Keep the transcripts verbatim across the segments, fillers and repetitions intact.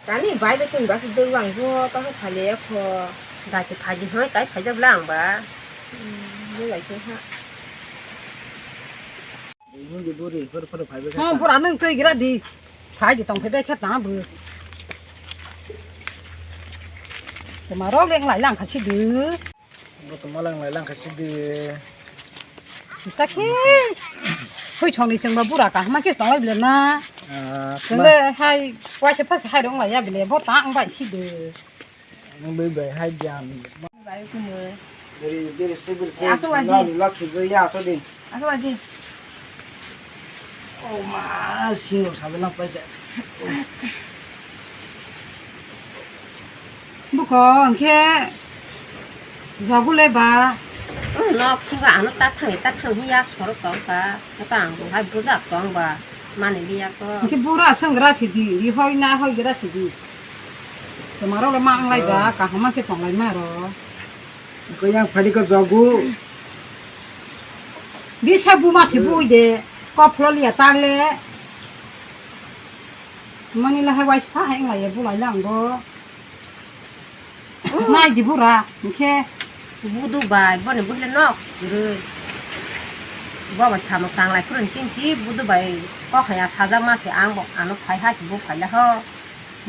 Tani bai bai tun basi doi wang bo, tamo phali ya kho. Dati phali hoi, tai phai jabla ang ba. Hmm, bo lai khe ha. Ini di buri, phur phur phai bai. Hmm, pura nung tui gira di. Phai di tong phai bai khe tang bu. Tuma rok leng lai lang kha si du. Bo tuma lang lai lang kha si du. Ta khe. Hui chong ni chengba bura ka ma khe tong lai bile na. Ah, cheng le hai, wa se phas hai rong lai ya bile, bo ta ang bai si du. Ang bai bai hai jam. Bai kumui. Beri, beri, se beri, se. Aso waji. Lak, lak, se ya, aso di. Aso waji. Oh, ma, sino sabe lang pai ka. Buko, angke jogule ba. Nok singa ano ta thang, ta thang hiya sorok tong ka. Ta ang hai bujak tong ba. Mani liya ko. Angke bura song gra sidi, ri hoi na hoi gra sidi. Tomaro le ma ang lai ba, kaham ma se tong lai ma ro. Ko yang phadi ko jogu. Bisa buma si bui de. Ko phlo liya tag le. Mani la hai wai pha hai ngai bu lai lang go. Nai di bura, hingke. Budu bai, boni buhile nok si kwrwi. Bo bai samung tanglai kwrwi chingchi, budu bai kok haya sajak ma se ang bo ano phai ha si bo phai la ho.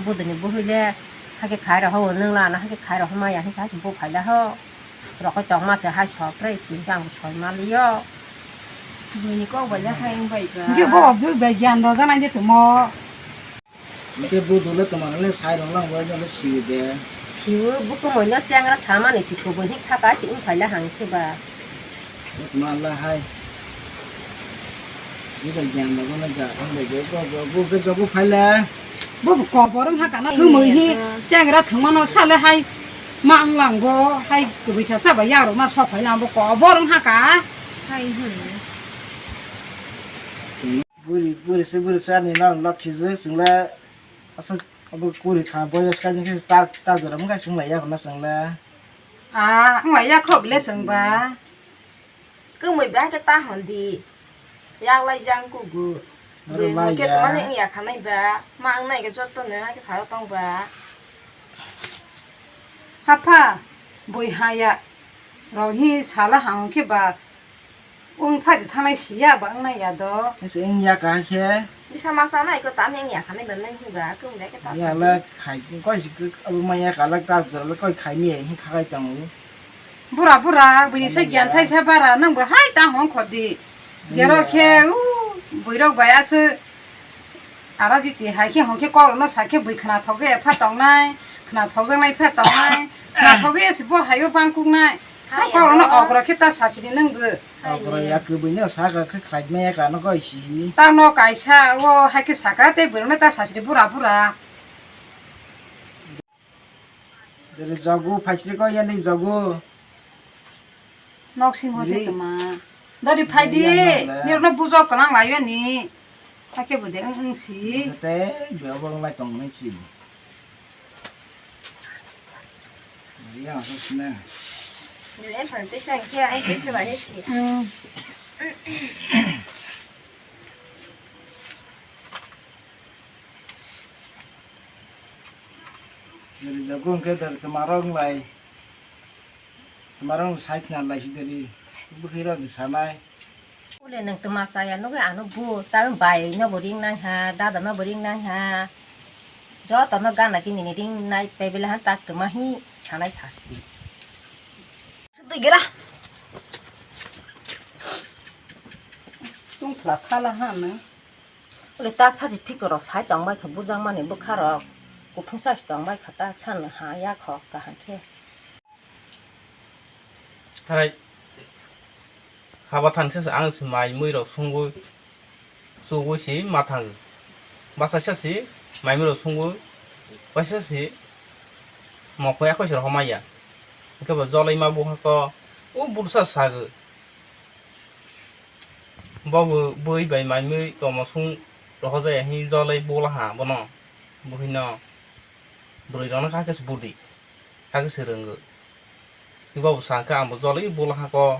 Buduni buhile. Hake khai rok ho, nwng lana hake khai rok ho maya hinsa hake bo phai la ho. Rokoi tong ma se hai sok pre si hingke ang soi ma liyo. Buini kok bai le hai wng bai ba. Hingke bo bui bai gyan rok gana je tumo. Hingke bo dole tongma le sai rok lang bai le siyo de. Siyo bo tumoi no chengra samani si kubun hik thaka si wng phai la hang khe ba. Tuma Allah hai. Ni bai jang ba gona ja, ang bai go go go go go go phaile. Bo kobor wng haka na. Hai thumui hi ya. Chengra thwngmano sale hai ma wng lang bo hai kubui sa sa ba ya rok ma sok phai lang bo kobor wng haka. Hai hmm. Buri buri se buri sa ni na lok khije sungla asa abo kuri kha boyos ka jing ta ta jora mo ka sungla ya na sungla. Ah, wng lai ya kho bile chwng ba. Kwmwi ba khe ta hwn di. Yak lai jang kugu. Aro lai ya. Bwrwi hwn khe tongmani wng ya kha nai ba. Ma wng nai khe joto no hai khe sa tong ba. Hapha, bui ha ya. Rok hi sala ha hwn khe ba. Wng phai de thangnai si ya ba wng nai ya do. Ese wng ya ka khe. Bisa masa nai ko tam wng ya kha nai ba nai hi ba. Kwmwi ba khe ta sa. Ya la khai koi si abo ma ya ka la ta jora la koi khai mi ya hi kha kai tong. Bura bura, bini se gyan thaisa bara, nwng bo hai ta hong khor di. Gero khe, u, bwrok bai aswk. Aro jiti hai khe hong khe kok rokno sa khe bwi khna thok ya pha tongnai, khna thok jaknai pha tongnai, khna thok ya se bo hai o bang kuk nai. Kok rokno ok rok khe ta sa sidi nwng bo. Ok rok ya kwbwi no sa kha khe khlai maya ka no koi si. Ta no kaisa o hai khe saka tei bwrok no ta sa sidi bura bura. Dere jogu, phaisri ko yani jogu. Nok sing hote tuma. Dori phai di, nirno bujo kalang layo ni. Thake bude ang ang si. Te, be obong lai tong nai si. Ya, so sina. Ni le phan te sang khe, ai te se ba he si. Hmm. Rijak wngkhe dari tuma rok lai, tuma rok side na lai si dari bwkhwi rok ni sanai. Ule nwng tuma chaya nugwi ano bo ta bai no bo ring nai ha, dada no bo ring nai ha, joto no gana tini ni ring nai pebela ha tak tuma hi sanai sasi. Sudui gira. Tung thla thala ha nang. Ule tak sachi phiko rok sai tong bai kha bujang mani bwkha rok. Kuphung sachi tong bai kha ta san ha ya kho kaham khe. Hai. Haba thang sa ang si mai mui rok sungui. Sugui si ma thang. Basa sa si mai mui rok sungui. Basa si mokoi akhoi sir homaya. Hingke bo joloi ma buha ko, o bursa sago. Bo bo bui bai mai mui tomo sung roho jaya hi joloi bula ha bono. Buhi no bwrwi rok no kha khe se budi, kha khe se rwngo. Bo bo sa khe ang bo joloi bula ha ko.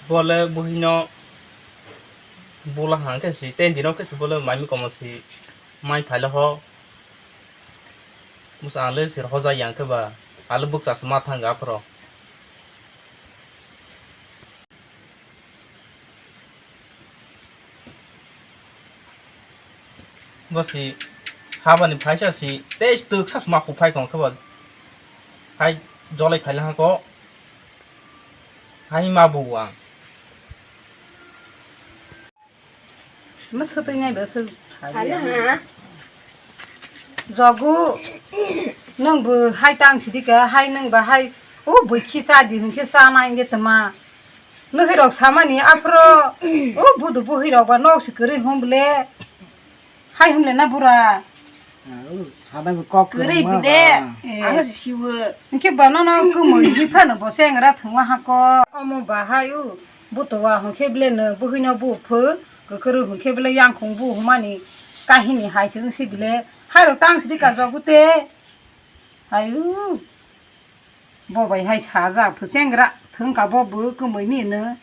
Bole buhino Bula hang khe si, ten dino khe si bole mai mi komo si, mai phaile ho. Bus ang le sir hoja yang khe ba, ale bukcha sma thang ga phro. Bo si habani phaisa si tei twk sa sma khu phai tong khe bo. Hai jolai phaile ha ko. Hai ma bu ang. Mwswtwi nai bo swk. Jogu, nwng bo hai tang sidi ka, hai nwng ba hai, o bui khi cha di hwn khe cha nai nge tma. Nukhirok samani aphro, o budu buhirok ba nok si kwrwi hwn bole. Hai hwn le na bura. Kwrwi bide. Ano si siwo. Hwnkhe ba nono kwmwi hi phano bo se engra thwngma hako. Omo ba hai o. Buto wa hwnkhe bele nwng buhino bu phwr, kwkhwrwng hwnkhe bele yangkhung bu hwnmani kahini hai se wngsi bele. Hairok tang sidi ka jogu te. Ayu. Bo bai hai sajak phu chengra thwngka bo bw kwmwi ni no.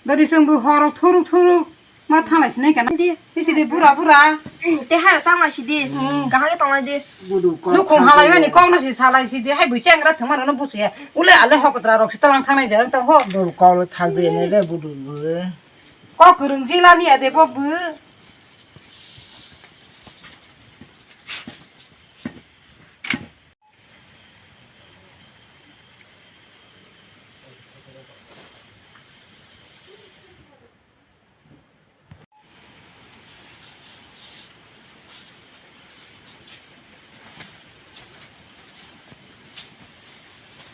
Dori chwng bw horo thuruk thuruk ma thanglai sinai kana di. Isi di bura bura. Te hai thanglai sidi. Hmm. Kahai tonglai di. Budu kok. Nukhung halai mani kok no si salai sidi hai bw chengra thwngma no busi ya. Ule ale hokotra rok si talang thangnai jang ta ho. Budu kok le thak de ne re budu bw. Kok kwrwng jila ni ya de bo bw.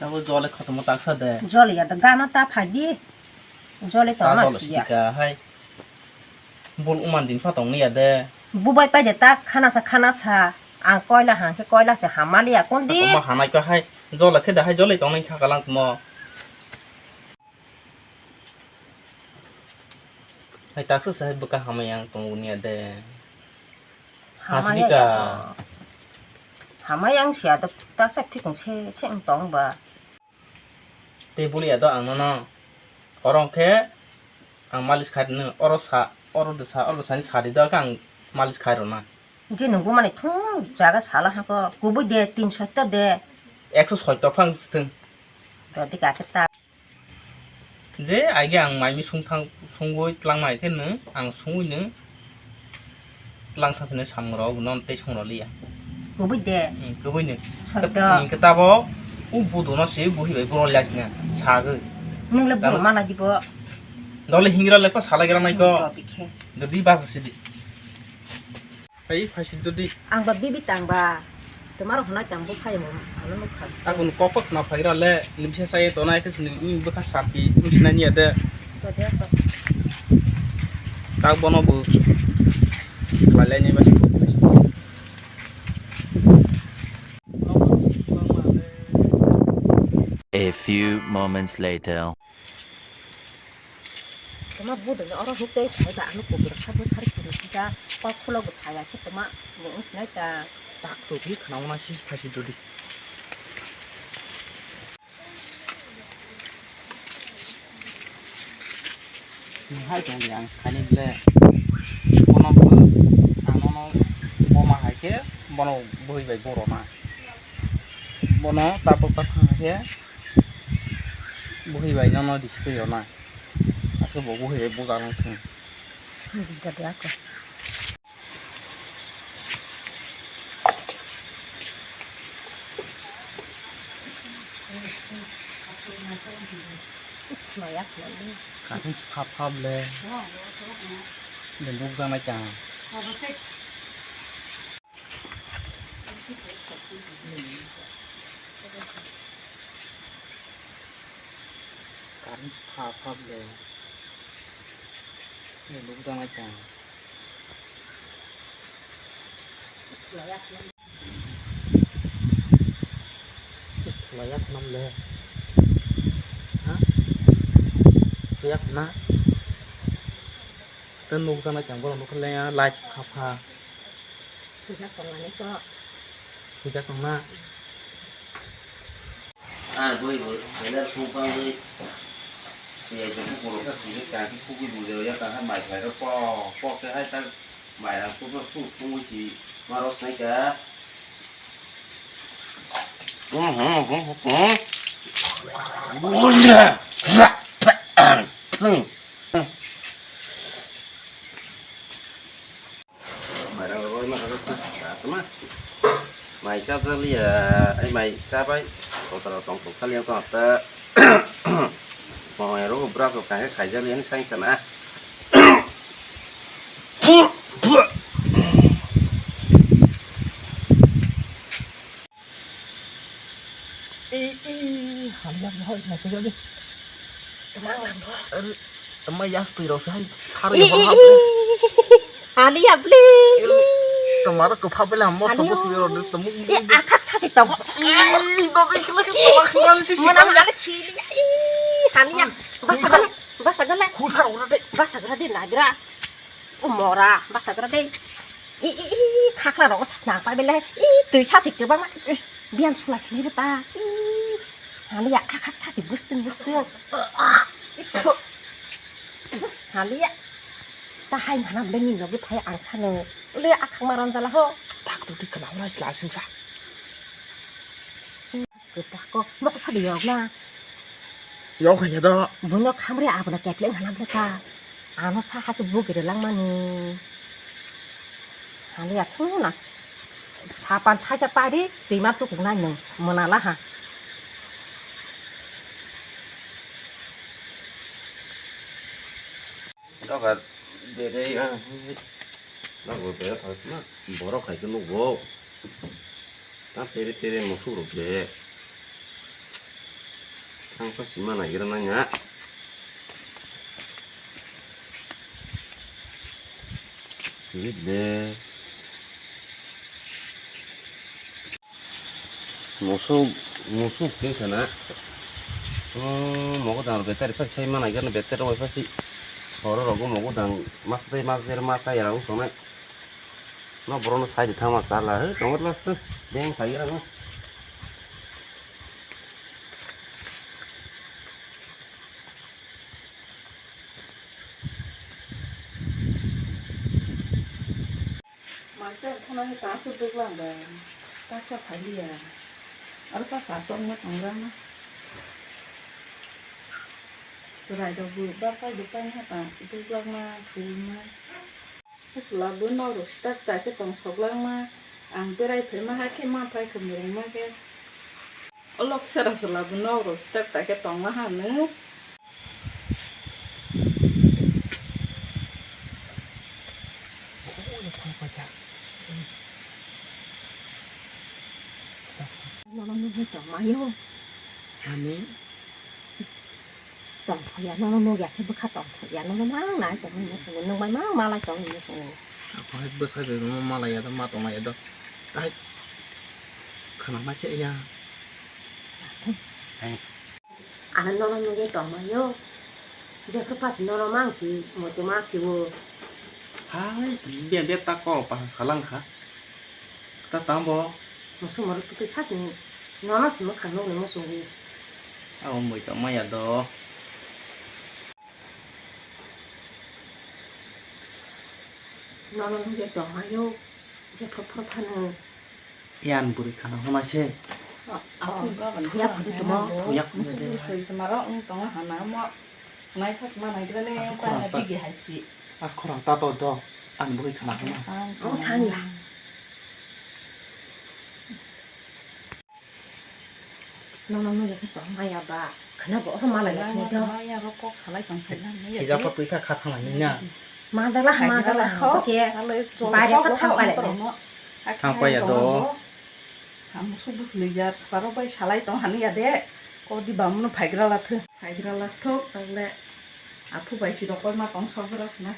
Tabo jole khotomo taksa de. Jole ya da gana ta phai di. Jole to ta ma jole siya. Sika hai. Bol uman din pha tong ya de. Bubai pai de ta khana sa khana sa. Ang koila hang khe koila se hamali ya kon di. Tamo hanai ko hai. Jole khe da hai jole tong nai kha kalang tamo. Hai taksa sa hai bwkha hamai ang tongo niya de. Hamai hasdi ka. Hamai ang siya do taksa phikung se se ang tong ba. Tei buli ya do ang nono. Oro khe ang malis khai rwno oro sa oro de sa oro de sani sadi do khe ang malis khai rwna. Je nunggu mani thung jaga sala hako kubui de tin sotto de. Ekso sotto phang thung. Dodi kake ta. Je aige ang mai mi sung thang sungwi tlang nai khe nung ang sungwi nung tlang sa thani samung rok non tei song rw liya. Kubui de. Hmm, kubui nung. Sotto. Hmm, khe tabo u budu no se buhi bai boro liya sina sagwi. Nung le budu mana di bo. Dole hingra le pa sala gira nai ko. Hmm, dodi basa sidi. Hai, phai si dodi. Ang ba bibi tang ba. Tomar hwnai tang bo phai mo, ano nukha. Akun kok kok na phai ra le, limse sai to nai khe sini, ni bwkha sapi, ni sinani ya de. To de to. Tak bono bo. Lai lai ni ba. A few moments later. Tama budani oro huk tei thai ba ano kubur kha bwthar kiri kisa kok khulo bw saya khe tama bo wng sinai ta. Tak to khe khna wana sis phai si dodi. Hai tong di ang saini ble bono bo ang nono boma hai khe bono bwrwi bai boro na. Bono tabuk ta thang khe bwrwi bai nono display rw na. Aswk bo bwrwi bai buja nang thung. Bwrwi bai ako. Kathung phap phap le. Bwrwi buja nai kha. Current pha pha le. Ni nuk da mai ta. Laya khnam le. Ha? Laya khna. Tei nuk da mai ta borok nuk le light pha pha. Pisa tong ani ko. Pisa tong na. Ah, bui, bui. Bui. Ai jabo borok khe sini kaham khe khugui bujao ya kaham mai khlai rw pok pok khe hai tak mai rang khe thuk thungui si ma rw snai kha. Mai rang rwgwi ma rwgwi tongma. Mai cha cha liya, ai mai cha bai. Kotor tong tong kha liya tong ta. Mai rok bra so kahai khai ja liya ni sai kana. Ei, ei, haliya bwlai, naikhe jodi. Tama yas twi rok sai, sari hol hap. Haliya bwlai. Tama rok kwpha bela mo sobo swi rok tamo. E akhak sasi tong. Ei, no, ei, kila kila kila kila si si. Mona mona si. Ei, haliya. Basa gala, basa gala. Khur sar ora de. Basa gala de nagra. O mora, basa gra de. I, i, i, khakra rogo sas nang pai bele. I, twi sa sik kwbangma. I, biyan sula sini rw ta. I, haliya akhak sa sik bustun bustun. Haliya. Ta hai mana bele ni logi phai ang sano. Ule akhak ma ron jala ho. Tak tu tik kana ula sila sing sa. Kwtak kok, nok sadi yok na. Yok kanya do. Buno khamri abono ketleng hanam bwkha. Ano sa hati bugiri langmani. Hali ya thung na. Sapan thaisa pari, tima tukuk nai nung, mona laha. Doga dere ya. Doga dere thasma borok hai khe nukgo. Ta tere tere musuk rok de. Thang pa sima naigra nanya. Ni de. Musuk, musuk se sana. Oh, mogo dang better pa sai mana gana better roi pa si. Soro rogo mogo dang mas dai mas der ma ka ya rang sonai. No boro no sai di thama sala. He, tong last. Deng sai ya no. Maisa wngkhana khe ta aswk duglam ba, ta sa phaliya. Aro ta sa chokma tongjak na. Chwrai rok bo bachai bo paina ta duglak ma, thulma. Chwla bo nok rok start ta khe tong sok langma. Ang berai phaima hai khe ma phai khe mwrwngma khe. O lok sera chwla bo nok rok start ta khe tongma ha nw. Nono nugwi tongmaio. Ani? Tongthokya, nono nugya khe bwkha tongthokya, nono mang nai tongwi muchungo, nwng bai mang malai tongwi muchungo. Aphai bwsai bai ma malaiya do, ma tonglaiya do. Ai, khana ma se ya. Ano nono nugwi tongmaio. Jephru pasi nono mang si, muitu ma si o. Hai, bia bia ta kok pasa salang kha. Ta tang bo. Musu moro tupi sasini nono si mwkhang nukni muchungwi. Abo mui tongmaya do. Nono nungya tongmayo je phopho phano. Yan bwrwi khana hwnase. Thuya phuru tumo. Thuya phuru tumo. Musu bwswi tongmaro wng tongo hana mo. Nai khasma naigrane ta digi haisi. As khorang ta to do. Ang bwrwi khana hwna. Ang sanya. Nono nugya khe tong maya ba. Khna bo oho malai ya khna do. Maya ro kok salai tong khe na. Sija pho twi kha kha thang nai na. Ma jala ha, ma jala ha. Oke. Bare kha thang pale. Thang pa ya do. Ham su bus le yar saro bai salai tong hani ya de. Ko di bam no phaigra la thu. Phaigra la thok tagle. Aphu bai si rokol ma tong sok bra sna.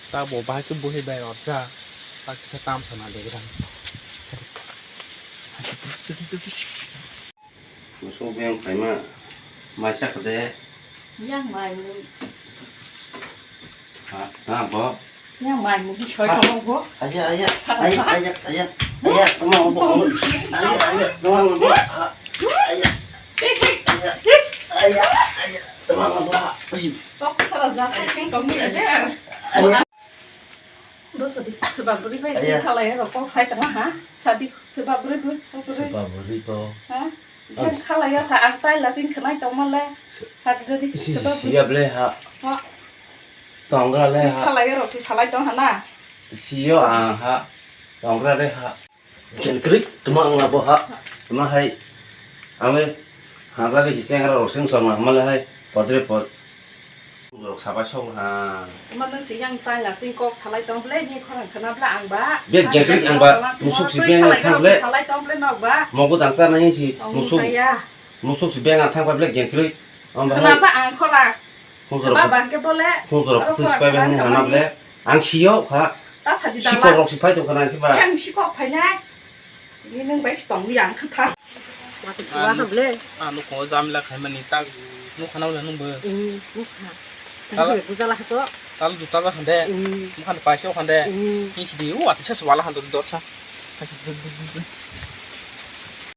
Tabo bahai khe buhi bai orja, ta kisa tam sana de gran. Muso beng phaima maisa khade. Yang mai mu. Ha, ha, bo. Yang mai mu ki soi tong bo. Aya, aya, aya, aya, aya, aya, tama bo. Aya, aya, tama bo. Aya, aya, aya, tama bo. Kok sara jat sing tong ni aya. Aya. Bwsadi, soba bwrwi bai khalai rok kok sai tongma ha? Sadi, soba bwrwi bo, kok bwrwi. Soba bwrwi bo. Ha? Ang khalai ya sa, ang tai lasing khnai tongma le. Sadi jodi soba bwrwi. Siya ble ha. Ha. Tongra le ha. Khalai rok si salai tong ha na. Siyo ang ha. Tongra le ha. Jen krik tuma ang labo ha. Tuma hai. Ang le. Hangsa ke si chengra rok sing song ma le hai. Podre pod. Rok sabai song ha. Tuma nang si yang tai lasing kok salai tong ble ni khorang khna bla ang ba. Bek jekrik ang ba, musuk si beng ang thang ble. Salai tong ble nok ba. Mogo dangsa nai si musuk. Musuk si beng ang thang ba ble jekrik. Ang ba. Khna sa ang khorang. Hung jora. Seba bang ke bole. Hung jora putus pai beng hana ble. Ang siyo ha. Ta sadi dala. Sikok rok si pai tong khna ki ba. Yang sikok pai nai. Ni nang bai si tong yang kha tha. Wati suwa ha ble. Ah, nuko jamila khaimani tak nukha na wala nungbo. Hmm, nukha. Tal- Nungbo bujala ha to. Tal juta ba khande. Hmm. Nukha na paisa khande. Hmm. Ni khidi u ati sa wala khande dot sa.